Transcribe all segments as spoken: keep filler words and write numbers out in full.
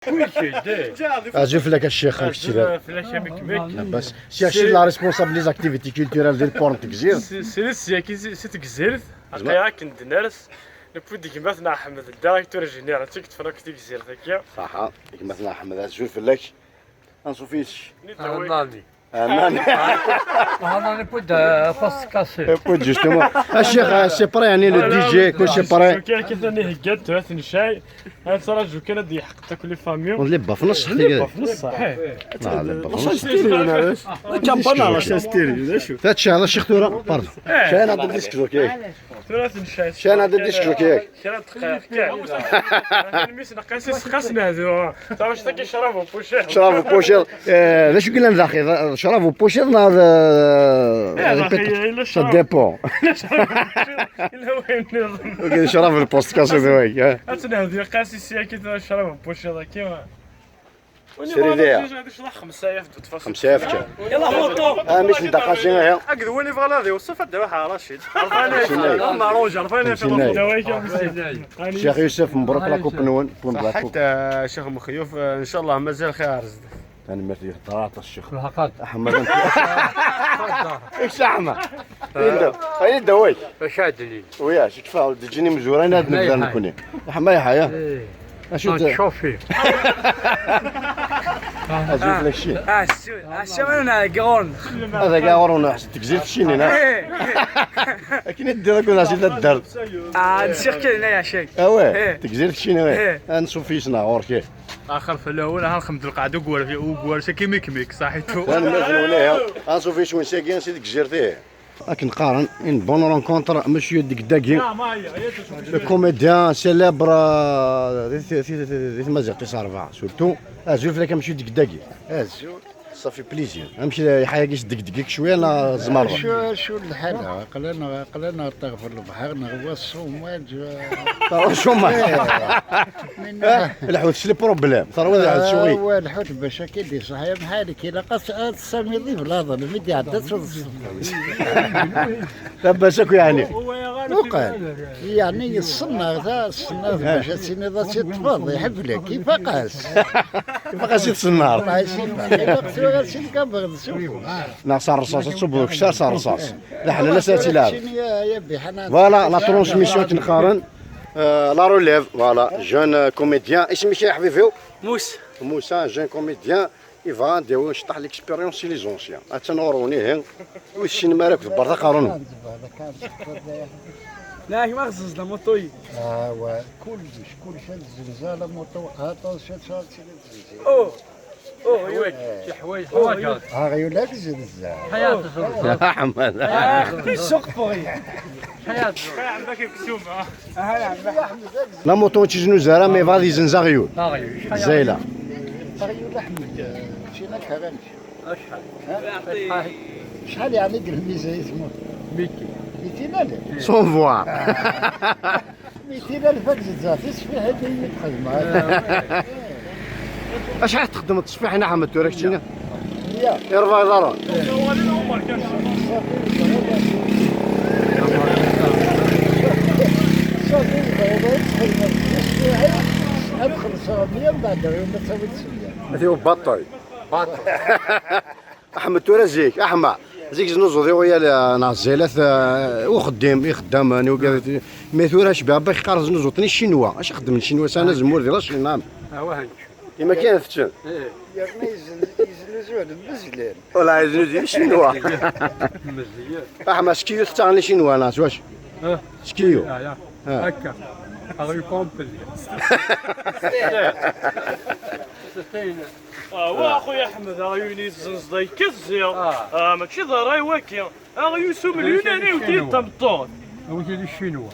Azul fell-ak a ccix, amek ttilid? Azul fell-ak, amek-, amek? Labas. Si, acu la responsable des activités culturelles di lport n Tegzirt? Si, si, si, si, si Tegzirt. Aql-aɣ akken d-ners, nekk d gma-tneɣ Ḥmed, da i tura jiniɣ, d tikkelt akk Tegzirt-agi. Ṣaḥa, gma-tneɣ Ḥmed, azul fell-ak. Anṣuf yis-k. Nani. Aman. Aman, écoute, euh, pas se casser. Écoute, justement. A ccix, euh, c'est prêt, يعني, le D J, كلشي prêt. كاين كيف راني هكا، ثلاث نشاي. نتراجو كان هاد يحقق لي فاميو. لي با في نص، لي با في نص، صحيح. لا، لي با في نص. ستيريو، لا، لا. كان بنا، لا، ستيريو، لا، شو. هاد الشيء هذا الشيخ ثورة، باردون. شاين هاد الديسك دوك، ياك؟ ثلاث نشاي. شاين هاد الديسك دوك، ياك؟ كرا دقائق كاع. الميس نقاسي سقاسنا هذو. تا واش تاكي شراب وبوشير؟ شراب وبوشير. آه، ذا شو قلنا ذاخي؟ ذا شراب وبوشير، لا، ذا، إيه، ذا ريبيت. خي، إلا شراب. ديبون. إلا وين نظن. شراب البوست كاسو ذوي، ها. أتنا هذو قاسي سياكي ذا شراب وبوشير ذا كيما. سيري ليها. خمسة آلاف كان. يلا، موطو. آه، مش ندقة شنو هي؟ أقد وين يبغى هذا يوصف، هذا واحد رشيد. عرفاني. شنو هي؟ أما روج، عرفاني في شنو هي؟ الوقت. شيخ يوسف، مبروك لا كوب نون، بون بلا كوب. صحيت، آه، شيخ مخيوف، آه، إن شاء الله مازال خير. أنا ما فيه طراطة الشيخ. الحقات. أحمد أنت. إيش أحمد؟ إيه ده؟ إيه ده وي؟ إيش عاد لي؟ ويا، شو تفعل؟ تجيني مزورين هاد نبدا نكوني. أحمد يا حيا. إيه. أشو آه، ت- تشوفي. أشوف لك شيء. آه، شو، آه، شو أنا قرون. هذا قرون، أحسن تكزير في الشيني، لا؟ إيه. لكن يدي لك ولا شيء لا الدرب. آه، نسير كلنا يا شيخ. أوه، إيه. تكزير في الشيني، إيه. إيه. أنا صوفي يسنا، أوركي. آخر في الأول، ها الخمد القعدة وقوار في، وقوار شكي ميك ميك، صحيتو. أنا ما يزنوا ليه، ها. أنا صوفي شو نساقي، نسيت تكزير فيه. راك نقارن اون بون رونكونتر، مسيو ديك داكي، لو كوميديان سيليبر، آه، دي، دي، دي، دي، دي تمازيغ تي صارفا، سورتو. ازول فلاك مسيو ديك داكي. ازول. صافي بليزير. امشي يحيى كيش ديك ديك شويه، انا زمر. شو، شو الحال؟ قلنا، قلنا طير في البحر، نغوى الصومال، جو- طير الصومال. إيه. من آه، الحوت، شنو البروبليم؟ صار ولا آه، شوي. هو الحوت باش كي دي صحيح بحالك، إلا قص-، آه، السامي يضيف لا ظلم، يدي عدس ولا الصفر. لا باس اكو يعني. وقال، يعني يصنع ذا، الصنع ذا باش تسيني ذا سي تفاض، يحب لك، كيف قاس. كيف قاس يتصنع؟ الله يسلمك. كيف قاس يتصنع؟ ناقص الرصاص، تصب لك شتا صار رصاص. لا حنا لا ساتي لا. شنو يا، يا بي حنا فوالا، لا ترونسميسيون تنقارن. آه، لا روليف، فوالا، جون كوميديان. اسمك يا حبيبي؟ موسى. موسى، جون كوميديان. يبغى نديرو شطح ليكسبيريونس سي لي زونسيان. اتنوروني هين. والسينما راك دبر ذا قارون. لا، ما خصص لا موطوي. اه، وكلش، كلش الزنزانة موطو، هاطو، شات، شات، شات، شات. اوه. اوه، حوايج، شي حوايج، حوايج. ها غير لا تزيد الزعر. حياة الزوج. يا حمد. آه، كل سوق فوقي. حياة الزوج. عندك مكسومة. لا موطو تيزنو زهرة، مي فادي زنزاغيول. زايلة. تغير أحمد، شي لك هذا. شحال؟ شحال يعني قال الميزة اسمه؟ ميتين. ميتين ألف؟ سون فوار. ميتين ألف هكذا، تسفيح هذه اللي تخدم. اش راح تخدم التصفيح هنا، احمد؟ تورك شنو؟ يا. يرفع ضرر. صافي، البيضة يدخل من التصفيح، ادخل سرابية، من بعد يوم تسوي تسوية. هذه هو باطل. باطل. احمد تورازيك، احمد. زيك زنوزو دي ويا ل-، ناس زيلات، آه، وخدام، يخدم، أنا وكذا. مي ثورة شباب، باش يقارن زنوزو، تني الشينوا. اش يخدم الشينوا؟ سنة زمور دي لا شينام. ها واه. إما كان فتشن. إيه. يا رمي يزن-، يزنوزو هذا مزلين. والله يزنوزو الشينوا. مزيان. احمد سكيو تختار لي شينوا، ناس واش؟ اه. سكيو. آه، يا. آه. هكا. هذا يكون بلي. آه، واخويا احمد، راه يوني الزنزدة يكزي. آه. آه، ماشي ضراي واكي. آه، يوسف اليوناني وتي الشينوا. تمطون. وتي الشينوا.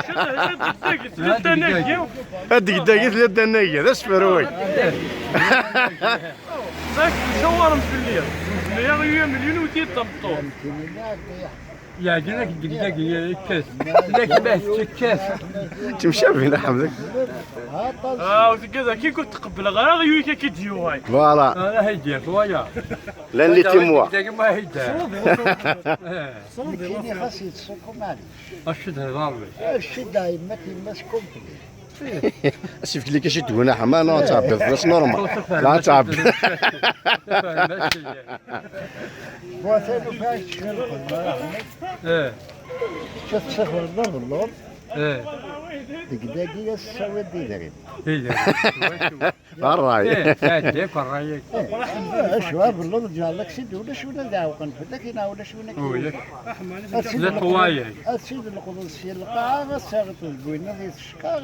شنو هاد الدقيق ثلاثة ناقي؟ هاد الدقيق ثلاثة ناقي، هذا السفروي. صافي، شوارم في الليل. يا غيو مليون وتي تمطون. يعجبك الدقداق الكاس. لك ما تكاس. تمشي بين حمدك. اه، وتقدر كي كنت تقبل غير غيوك كي ديوهاي. فوالا. انا هيدي فوايا. لان لي تيموا. الدقداق ما هيدا. صوبي. كاين خاص يتسوقوا معنا. اش تهضر لي؟ الشي دايما تيما سكومبلي. Asif klik aci tguna ḥma, non, tɛebbiḍ fell-as normal. La tɛebbiḍ. Bon, ça nous fait un petit peu le coup de main. Eh, Kečč ad tessafreḍ d abelluḍ, eh, deg dagi ad tessawiḍ d idrimen. idrimen. Ṛṛay. Eh, tɛeddi-k ṛṛay-agi. Eh, acu, abelluḍ ǧeɛleɣ-ak-tt-id, ulac win ad iɛewqen fell-ak, neɣ ulac win ad Ulac. Ad tt-id-, Leqwayeɛ. Ad tt-id-leqḍeḍ si lqaɛa, ad tt-taɣeḍ deg wayen ad yi-teckeṛ.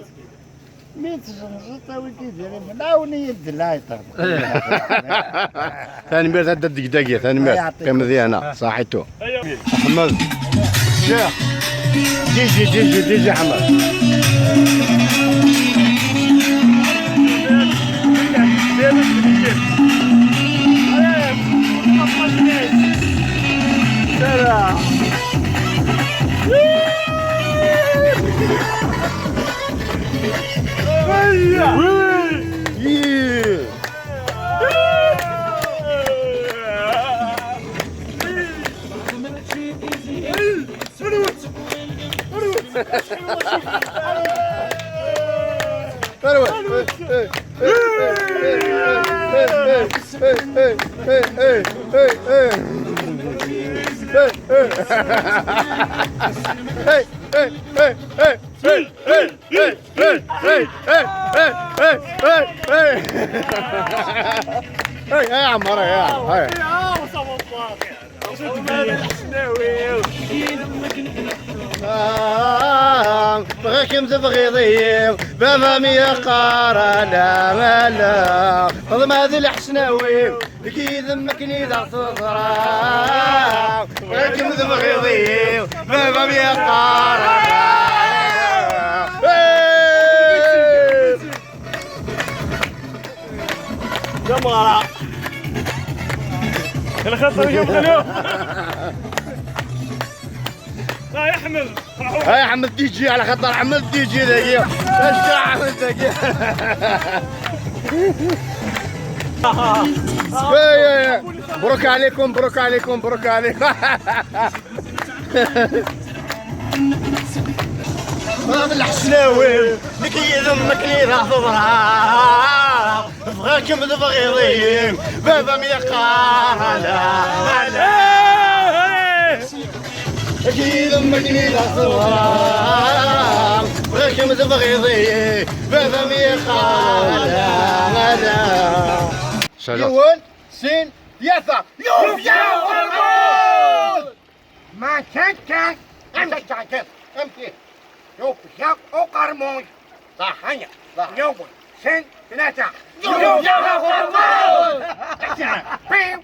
Mi tzenzeḍ, awi-d idrimen, ɛawen-iyi-d lɛiṭer. Eh. Tanemmirt a dda deg dagi, tanemmirt. Qqim dina, saḥitu. Ḥmed. Ccix. Diji, diji, diji Ḥmed. Hey, hey, عمر، hey, hey. آه، بغيكم تبغيضي، بابا ما يقار، لا، لا. تضمع ذي الحسناوي، كي ذمكني ذا صدرا. بغيكم تبغيضي، بابا ما يقار. يا مرة. الخطر يوم اليوم. لا يا حمد. هاي حمد دي جي، على خاطر حمد دي جي ذاكي. اش عمل ذاكي؟ إيه، إيه، إيه. مبروك عليكم، مبروك عليكم، مبروك عليكم. الحسناوي، لك يذمك لي راه تضرع. بغاكم تبغيضين، بابا ما يقار، لا، لا. لك يذمك لي راه تضرع. بغاكم تبغيضين، بابا ما يقار، لا، لا. شجر. يون، سين، ثلاثة. يوفيا وقرموز! ما كان كان. أنت كان كان. أمتي. يوفيا وقرموز. صح، هيا. صح. يوم، سين، ثلاثة. يوفيا وقرموز! بيو.